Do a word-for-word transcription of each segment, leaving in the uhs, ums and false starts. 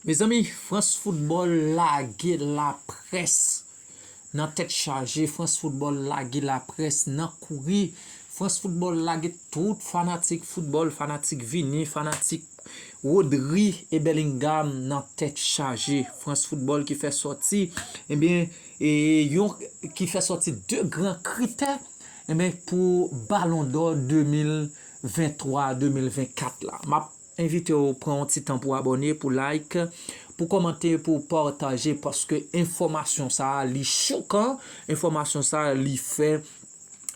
Mezanmi, France Football lage laprès nan tèt chaje, France Football lage laprès nan kouri, France Football lage tout fanatik foutbòl, fanatik Vini, fanatik Rodri e Bellingham nan tèt chaje. France Football ki fè sòti, ebyen, e yon, ki fè sòti de gran kritè, ebyen, pou Ballon d'Or de mil venntwa, de mil vennkat la. M ap envite w pran yon ti tan pou abòne, pou like, pou kòmante, pou pataje, paske enfòmasyon sa a, li chokan, enfòmasyon sa a, li fè,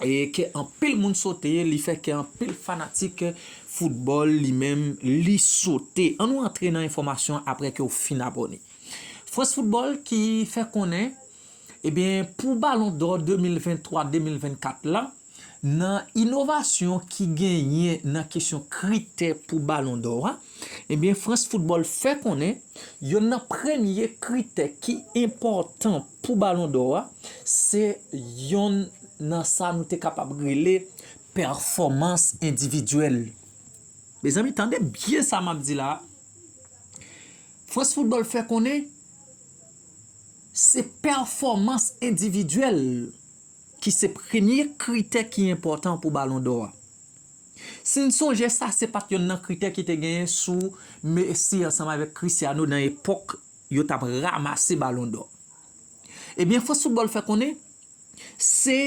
e, ke anpil moun sote, li fè ke anpil fanatik foutbòl, li menm, li sote. Ann nou antre nan enfòmasyon apre ke w fin abòne. France Football ki fè konnen, ebyen, pou Ballon d'Or de mil venntwa, de mil vennkat la, nan inovasyon ki genyen nan kesyon kritè pou Ballon d'Or a, ebyen, France Football fè konnen yonn nan premye kritè ki enpòtan pou Ballon d'Or a, se yonn nan sa nou te kapab rele pèfòmans endividyèl. Mezanmi, tande byen sa m ap di la. France Football fè konnen se pèfòmans endividyèl ki se premye kritè ki enpòtan pou Ballon d'Or a. Si n sonje, sa se pa t yonn nan kritè ki te genyen sou Messi ansanm avèk Cristiano nan epòk yo t ap ranmase Ballon d'Or. Ebyen, France Football fè konnen se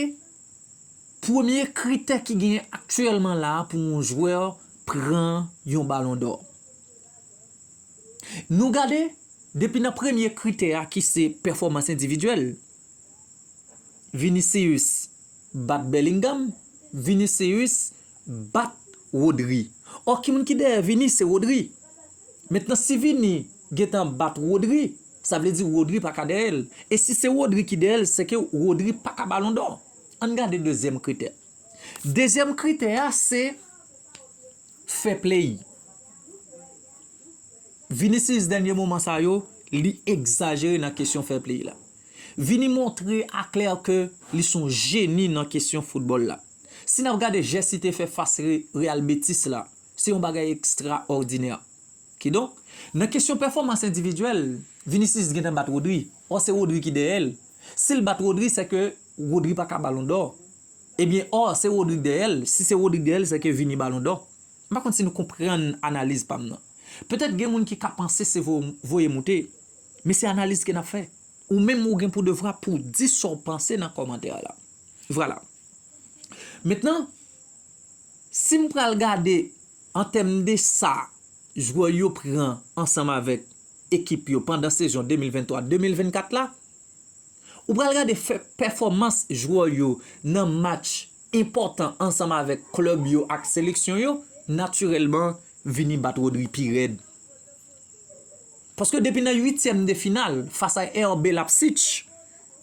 premye kritè ki genyen aktyèlman la a pou yon jwè pran yon Ballon d'Or. Nou gade, depi nan premye kritè a ki se pèfòmans endividyèl, Vinicius bat Bellingham, Vinicius bat Rodri. Ò, ki moun ki dèyè Vini? Se Rodri. Mentnan, si Vini gentan bat Rodri, sa vle di Rodri pa ka dèyè l. E si se Rodri ki dèyè l, se ke Rodri pa ka Ballon d'Or. Ann gade dezyèm kritè. Dezyèm kritè a, se fair play. Vinicius, dènye moman sa yo, li egzajere nan kesyon fair play la. Vini montre aklè ke li se yon jeni nan kesyon foutbòl la. Si n ap gade jès li te fè fas Re-, Real Betis la, se yon bagay ekstraòdinè. Kidonk, nan kesyon pèfòmans endividyèl, Vinicius gentan bat Rodri. Ò, se Rodri ki dèyè l. Si l bat Rodri, se ke Rodri pa ka Ballon d'Or. Ebyen, ò, se Rodri k dèyè l. Si se Rodri k dèyè l, se ke Vini Ballon d'Or. M pa konn si nou konprann analiz pa m nan. Petèt gen moun ki ka panse se vo-, voye moute, men se analiz ke n ap fè. Ou menm ou gen pou devwa pou w di sa w panse nan kòmantè a la. Vwala. Mentnan, si m pral gade an tèm de sa jwè yo pran ansanm avèk ekip yo pandan sezon de mil venntwa de mil vennkat la, ou pral gade fè pèfòmans jwè yo nan match enpòtan ansanm avèk klèb yo ak seleksyon yo, natirèlman, Vini bat Rodri pi rèd. Paske depi nan uityèm de final, fas a R B Leipzig,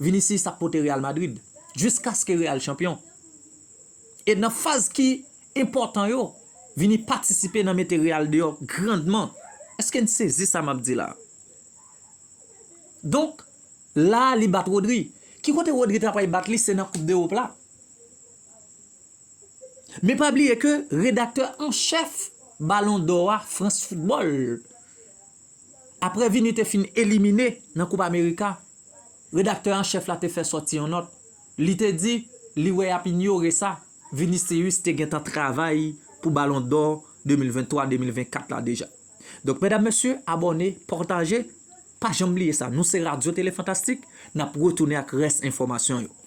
Vinicius ap pote Real Madrid, jiskaske Real chanpyon. E nan faz ki enpòtan yo, Vini patisipe nan mete Real deyò grandman. Èske n sezi sa m ap di la? Donk, la a, li bat Rodri. Ki kote Rodri ta pral bat li, se nan Koup Dewòp la. Men pa bliye ke redaktè an chèf Ballon d'Or a, France Football, apre Vini te fin elimine nan Koup Amerika, redaktè an chèf la te fè sòti yon nòt. Li te di, li wè y ap inyore sa, Vinicius te gentan travay pou Ballon d'Or de mil venntwa de mil vennkat la deja. Donk, medam, mesye, abòne, pataje, pa janm bliye sa. Nou se Radyo Tele Fantastik, n ap retounen ak rès enfòmasyon yo.